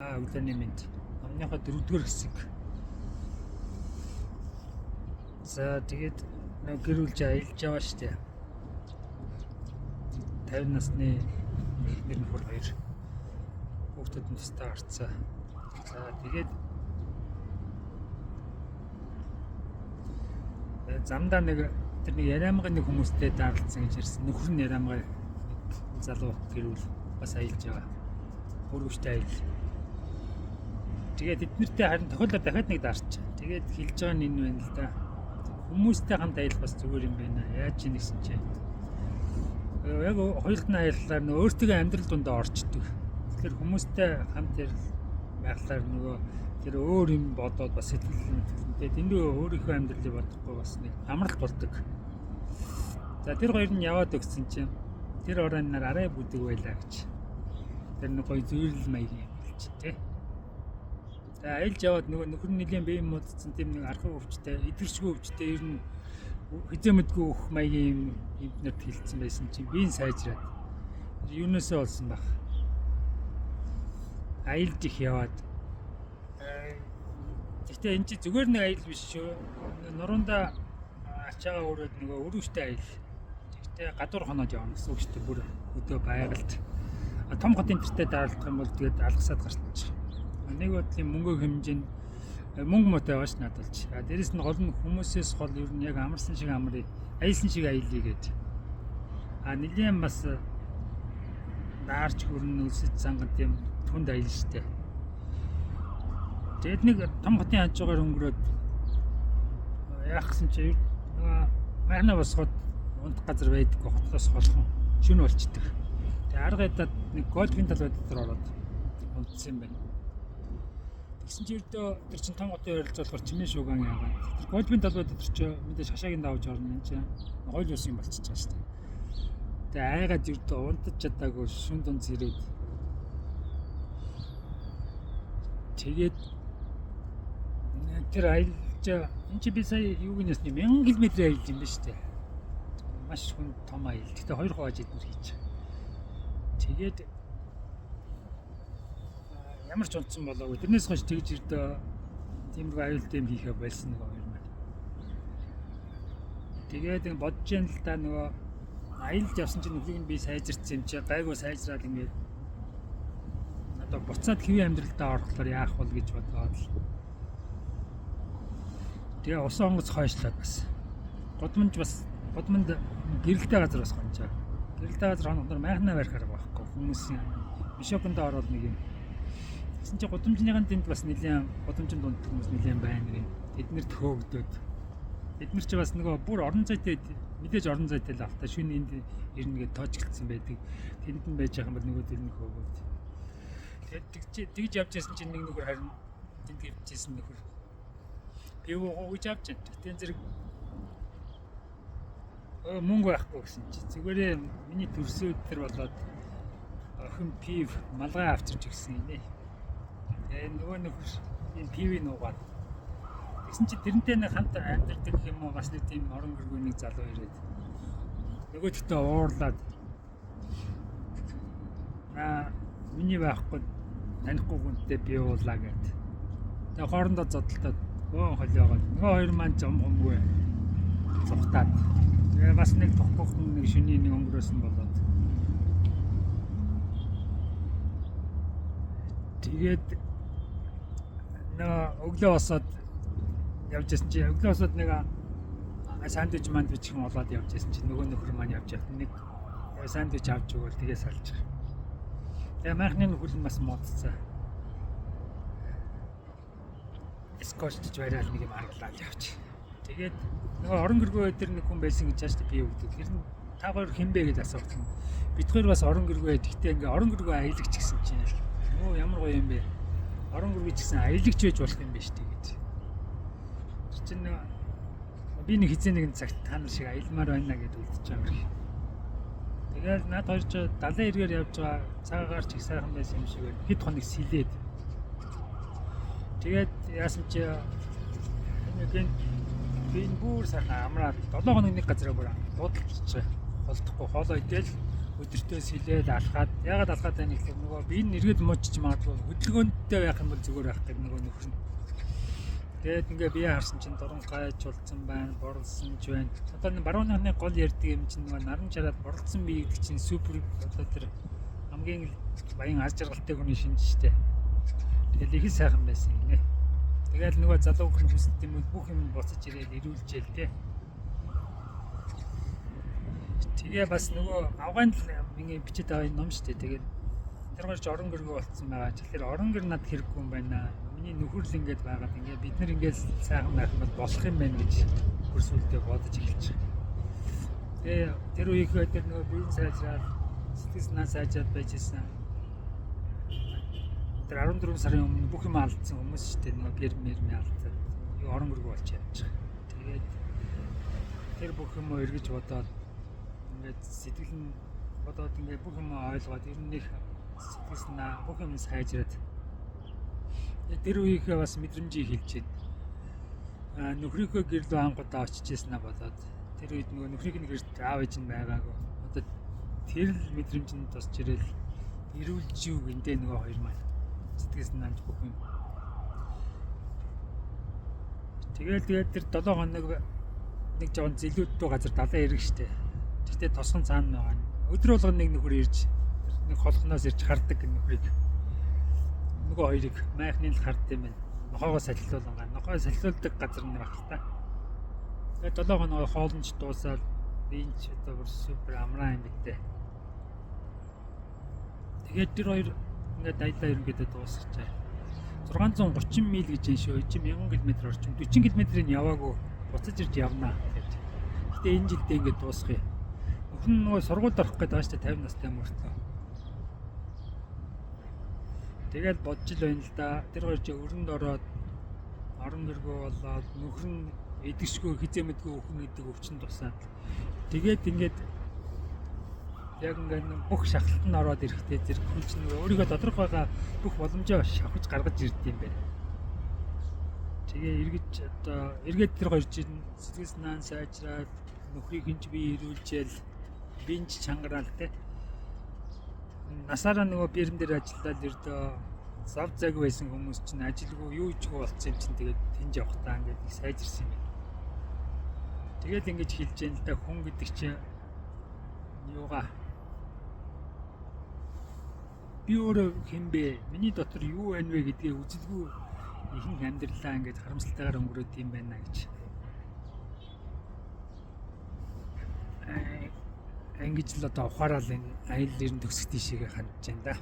За, өглөөний мэнд. Номныхоо дөрөвдүгээр хэсэг. За, тэгээд нэг гэр бүл аялж яваа штэ. 50 насны эхнэр нөхөр хоёр хүүхдүүд нь тусдаа гарцсан. За, тэгээд замдаа нэг тэр нэг яриамгын нэг хүмүүстэй даарлцсан гэж ярьсан. Нөхөр нь яриамгай нэг залуу гэр бүл бас аялж байгаа. Өргөжтэй аял. Тэгээд эднэртэй харин тохиолдол дахиад нэг даарч. Тэгээд хэлж байгаа нь энэ байна л да. Хүмүүстэй хамт аялах бас зүгээр юм байна. Яаж юм гэсэн чинь. Яг хоёулт нь аяллаар нөө өөртөө амьдрал дундаа орчдөг. Тэгэхээр хүмүүстэй хамт байхлаар нөгөө тэр өөр юм бодоод бас сэтгэл мэтгэл дэндүү өөрийнхөө амьдралыг бодохгүй бас нэг амралт болдог. За, тэр хоёр нь яваад өгсөн чинь тэр оройн нар арай бүдэг байлаа гэж. Тэр нэг гоё зүрэл маягийн юм хэлж тий. За, аялж яваад нөгөө нөхөр нь нэлийн бие муудсан тийм нэг архаг өвчтэй, идэрчгүй өвчтэй, ер нь хизээ мэдгүй өөх маягийн юм эднэрт хилцсэн байсан чинь бие нь сайжраад юунасаа болсон баг. Аялж их яваад. Гэхдээ энэ чи зүгээр нэг аял биш шүү. Нурундаа ачаагаа өрөөд нөгөө өрөвчтэй аял. Гэхдээ гадуур хоноод явна гэсэн үг шүү дээ. Бүр өдөө байгальд. Том хотын тэртээ даалдах юм бол тэгээд алгасаад гарчих. Нэг бодлын мөнгө хэмжээнд мөнгө муутай байгаа ш надад болж. А дээрэс нь гол нь хүмүүсээс гол ер нь яг амарсан шиг амрыг, аялсан шиг аялъя гэж. А нэлийн бас даарч хөрн өлсөж цангад тийм түнд аялна штэ. Тэгээд нэг том хотын хажуугаар өнгөрөөд яах гэсэн чи майхна босгоод унтах газар байдаггүй, хотлоос холхон шүн болчдөг. Тэгээд арга ядаад нэг гольфийн талбай дотор ороод унтсан юм байна. Тэгсэн чи ердөө тэр чин том хотын ойролцоо болохоор чимээ шууган яагаад. Тэр гольфийн талбай дотор чи мэдээ шашаагийн давж орно энэ чинь гойл ус юм болчихж байгаа шүү дээ. Тэгээ айгаад ердөө унтаж чадаагүй шүн дунд сэрээд тэгээд тэр аялж энэ чи би сая юуг нь ясны 1000 км аялж юм ба шүү дээ. Маш хүн том аялал. Гэтэ хоёр хувааж эднэр хийж. Тэгээд ямар ч унтсан болоогүй. Тэрнээс хойш тэгж ердөө тиймэрхүү аюултай юм хийхээ болсон нэг хоёр маань. Тэгээд ингэ бодож яана л да, нөгөө аялд явсан чинь нөхрийг нь би сайжирсан юм чи гайгүй сайжраад ингээд одоо буцаад хэвийн амьдралдаа орохлоор яах вэ гэж бодоод л. Тэгээ усан онгоц хойшлоод бас. Гудамж бас гудамд гэрэлтэй газар бас гонжаа. Гэрэлтэй газар хонохноор майхнаа барихаар байхгүй хүмүүсийн мишоконд ороод нэг юм. Тэгсэн чинь гудамжныхын тэнд бас нэлийн гудамжинд дунд хүмүүс нэлийн байна гэх. Тэднэрт хөөгдөд. Тэд нар чи бас нөгөө бүр орон зайтай, мэдээж орон зайтай л авта шүн энд ирнэ гэж тоочглдсан байдаг. Тэнд нь байж байгаа юм бол нөгөө тэр нь хөөгөөд. Тэгээд тэгж явж байсан чинь нэг нөхөр харин тэнд явж байсан нөхөр пив ууж авч байна. Тэгтэн зэрэг мөнгө байхгүй гэсэн чи зүгээрээ миний төрсөн өдөр болоод охин пив малгай авчирч ирсэн гинэ. Тэгээ нөгөө нөхөр энэ пивийг нуугаад тэгсэн чи тэрнтэй нэг хамт амьдардаг юм уу бас нэг тийм орон гэргүй нэг залуу ирээд нөгөөдөлтөө уурлаад аа миний байхгүй танихгүй хүнтэй би уулаа гэд. Тэгээ хоорондоо зодтолтоод өө холиогоод нөгөө хоёр маань зам хумгүй цухтаад. Тэгээ бас нэг тухгүйхэн нэг шөнийн нэг өнгөрөөсөн болоод. Тэгээд нөгөө өглөө босоод явж исэн чи өглөө босоод нэг сандвич мандвич юм олоод явж исэн чи нөгөө нөхөр маань явж явт нэг сандвич авч өгөөл тэгээ салж байгаа. Тэгээ майхны нөхөр нь бас муудцсан. Скотчж бариад нэг юм аргалаад явчих. Тэгээд нөгөө орон гэргүй өдр нэг хүн байсан гэж чааш би өгдөг. Тэр нь та хоёр хэн бэ гэж асуусан. Бид хоёр бас орон гэргүй, гэхдээ ингээ орон гэргүй аялагч гэсэн чинь. Өө ямар гоё юм бэ? Орон гэргүй ч гэсэн аялагч байж болох юм байна шүү дээ гэж. Тэр чинь би нэг хизээ нэгэн цагт та нар шиг аялмаар байна гэдээ үлдчихэж байгаа юм. Тэгээд над хоёр ч далайн эргээр явж байгаа цагаагаар ч их сайхан байсан юм шиг байна. Хэд хоног силээд. Тэгээд яасан чи нэг би энэ бүр сайхан амраад 7 хоног нэг газараа бүр дуудалж байгаа. Холдохгүй хоолоо идэл Өдөртөө сэлээд алхаад, ягаад алхаад байна гэхээр нөгөө би энэ эргээд муучж магадгүй, хөдөлгөөнтэй байх юм бол зүгээр байх гэдэг нөгөө нөхөр нь. Тэгээд ингээ бие харсан чинь дуран гайж болцсон байна, боролсон ч байна. Одоо нэг барууныхны гол ярьдаг юм чинь нөгөө наран чараад боролцсон бие гэдэг чинь супер, одоо тэр хамгийн баян аз жаргалтай хүний шинж штэ. Тэгэл их л сайхан байсан юм нэ. Тэгэл нөгөө залуу хүн хүсэлт юм бүх юм буцаж ирээл ирүүлжээл те. Тэгээ бас нөгөө авгаан л ингээ бичээд байгаа энэ ном штэ. Тэгээд тэр гарч орон гэргөө болцсон байгаа. Тэгэхээр орон гэр над хэрэггүй юм байна. Миний нөхөр л ингээд байгаад ингээ бид нар ингээд сайхан байх юм бол болох юм байна гэж бүр сүулдэ бодож эхэлж байгаа. Тэгээ тэр үеийнхээ тэр нөгөө биеийн сайжраад, сэтгэл санаа сайжраад байж исэн. Тэр 14 сарын өмнө бүх юм алдсан хүмүүс шүү дээ. Нөгөө гэр мэр алдаад юу орон гэргүй болж явж байгаа. Тэгээд тэр бүх юм эргэж бодоод, ингээд сэтгэл нь бодоод, ингээд бүх юм ойлгоод, ер нь их сэтгэл санаа бүх юм сайжраад, тэр үеийнхээ бас мэдрэмжийг хэлж байна. Аа, нөхрийнхөө гэр лүү ангуудаа очиж ирсэн аа бодоод, тэр үед нөгөө нөхрийг нь гэрт аав ээж нь байгаагүй. Одоо тэр л мэдрэмж нь тусч ирэл эрүүлж юу гиндэ нөгөө хоёр маань сэтгэл санаанд бүх юм. Тэгэл тэгээд тэр 7 хоног нэг жоон зэлүүдтэй газар далайн эрэг штэ. Тэгтээ тосгон цаана байгаа. Өдөр болгоно нэг нөхөр ирж, нэг холхоноос ирж хардаг нөхрийг, нөгөө хоёрыг майхны л хард юм байна. Нохоогоо салхилуулангаа. Нохоо салхилуулдаг газар нь байх л та. Тэгээд 7 хоног хоолнч дуусаад би ч одоо бүр супер амраа юм битээ. Тэгээд тэр хоёр ингээд аялаа ерөнхийдөө дуусчихжээ. 630 миль гэж юм шүү. Чи 1000 км орчим. 40 км-ийг яваагүй буцаж ирж явнаа гэж. Гэтэ энэ жилдээ ингээд дуусгая. Нөхөр нь нөгөө сургуульд орох гээд байгаа шүү дээ, 50 настай мөртлөө. Тэгэл бодж л байна л да. Тэр хоёр чи өрөнд ороод орон гэргөө болоод, нөхөр нь идэвшгүй хизээ мэдгүй өхөн гэдэг өвчин тусаад, тэгээд ингээд яг ингээд бүх шахалт нь ороод ирэхдээ зэрэг хүн чинь нөгөө өөрийгөө доторх байгаа бүх боломжоо шавхаж гаргаж ирд юм байна. Тэгээ эргэж одоо эргээд тэр хоёр чинь сэтгэл санаа сайжраад, нөхрийг нь ч би ирүүлжээл, би ч чангараал те. Насаараа нөгөө бирэн дээр ажиллаад ердөө зав цаг байсан хүмүүс чинь ажилгүй юу ч болцсон юм чинь тэгээд тэнд явах таа ингээд их сайжирсан юм байна. Тэгээд ингэж хэлж яана л да, хүн гэдэг чинь юугаа би өөрөө хэн бэ? Миний дотор юу байна вэ гэдгээ үзэлгүй ихэнх амьдралаа ингэж харамсалтайгаар өнгөрөөд юм байна гэж. Ингэж л одоо ухаарал энэ аялал ер нь төгсөх тийшээгээ хандж байна да.